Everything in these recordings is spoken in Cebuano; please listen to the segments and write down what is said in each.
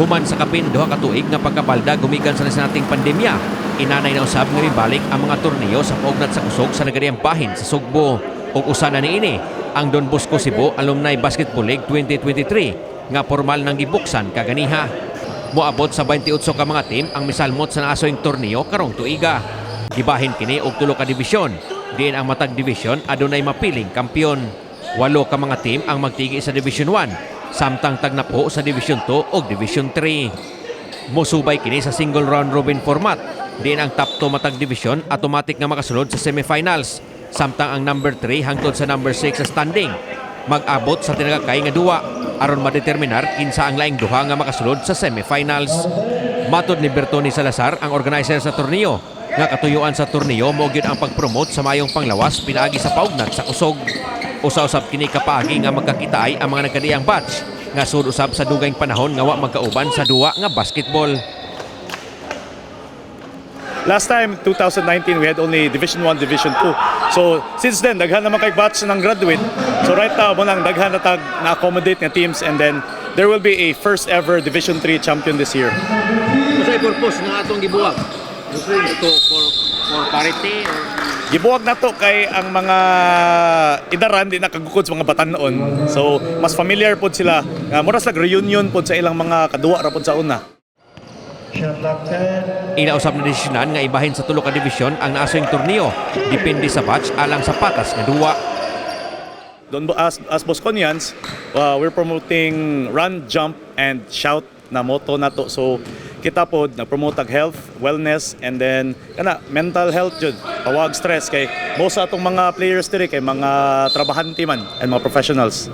Human sa kapin 2 ka tuig nga pagkabalda gumikan sa nasinatiang pandemya, inanay na usab nga mibalik ang mga torneo sa paugnat sa kusog sa nagariang bahin sa Sugbo. Ug usa na niini ang Don Bosco Cebu Alumni Basketball League 2023 nga formal nang gibuksan kaganiha. Moabot sa 28 ka mga team ang misalmot sa naasoyng torneo karong tuiga. Gibahin kini og tulo ka dibisyon. Diin ang matag division adunay mapiling kampiyon. Walo ka mga team ang magtigi sa Division 1, samtang tagnapo sa Division 2 ug Division 3. Mosubay kini sa single round robin format. Diin ang top 2 matag division automatic nga makasulod sa semifinals, samtang ang number 3 hangtod sa number 6 sa standing mag-abot sa tinagakay nga duwa aron madeterminar kinsa ang laing duha nga makasulod sa semifinals. Matod ni Bertoni Salazar, ang organizer sa torneo, nga katuyuan sa torneo mao gyud ang pag-promote sa mayong panglawas pinaagi sa paugnat sa kusog. Usa-usab kini kapaagi nga magkakitaay ang mga nagkadiang batch nga sud usab sa dugayng panahon nga wa magkauban sa duwa nga basketball. Last time, 2019, we had only Division 1, Division 2. So, since then, daghan naman kay batch ng graduate. So, right now, mao nang daghan na tag na-accommodate nga teams and then there will be a first ever Division 3 champion this year. Unsay purpose nga atong gibuwag? Ito for parity or Gibuwag na to kay ang mga idaran di nakagukod sa mga batanon. So, mas familiar pod sila. Nga mura sila reunion pod sa ilang mga kaduwa ra pod sa una. Shot clock 10. Ila usab na desisyonan nga ibahin sa tulo ka dibisyon ang naasoyng torneo. Depende sa batch alang sa patas nga duwa. Doon as Bosconians, we're promoting run, jump, and shout na motto nato. So kita pod nag-promote og health, wellness, and then kana mental health jud. Tawag stress kay most sa atong mga players diri kay mga trabahante man and mga professionals.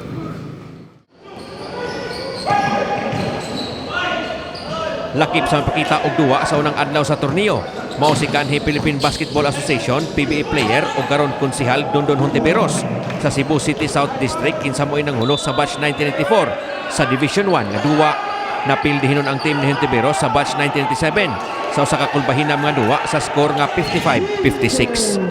Lakip sa mapakita og duwa sa unang adlaw sa torneo, mao si kanhi Philippine Basketball Association PBA player ug karon konsihal Dondon Hontiveros sa Cebu City South District, kinsa mo'y nanghulos sa batch 1994 sa Division 1 nga duwa. Napildi hinon ang team ni Hontiveros sa batch 1997 sa usa ka kulbahinam nga duwa sa score nga 55-56.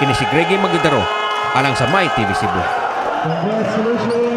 Kini si Greggy Magdadaro alang sa My TV Cebu. Congratulations.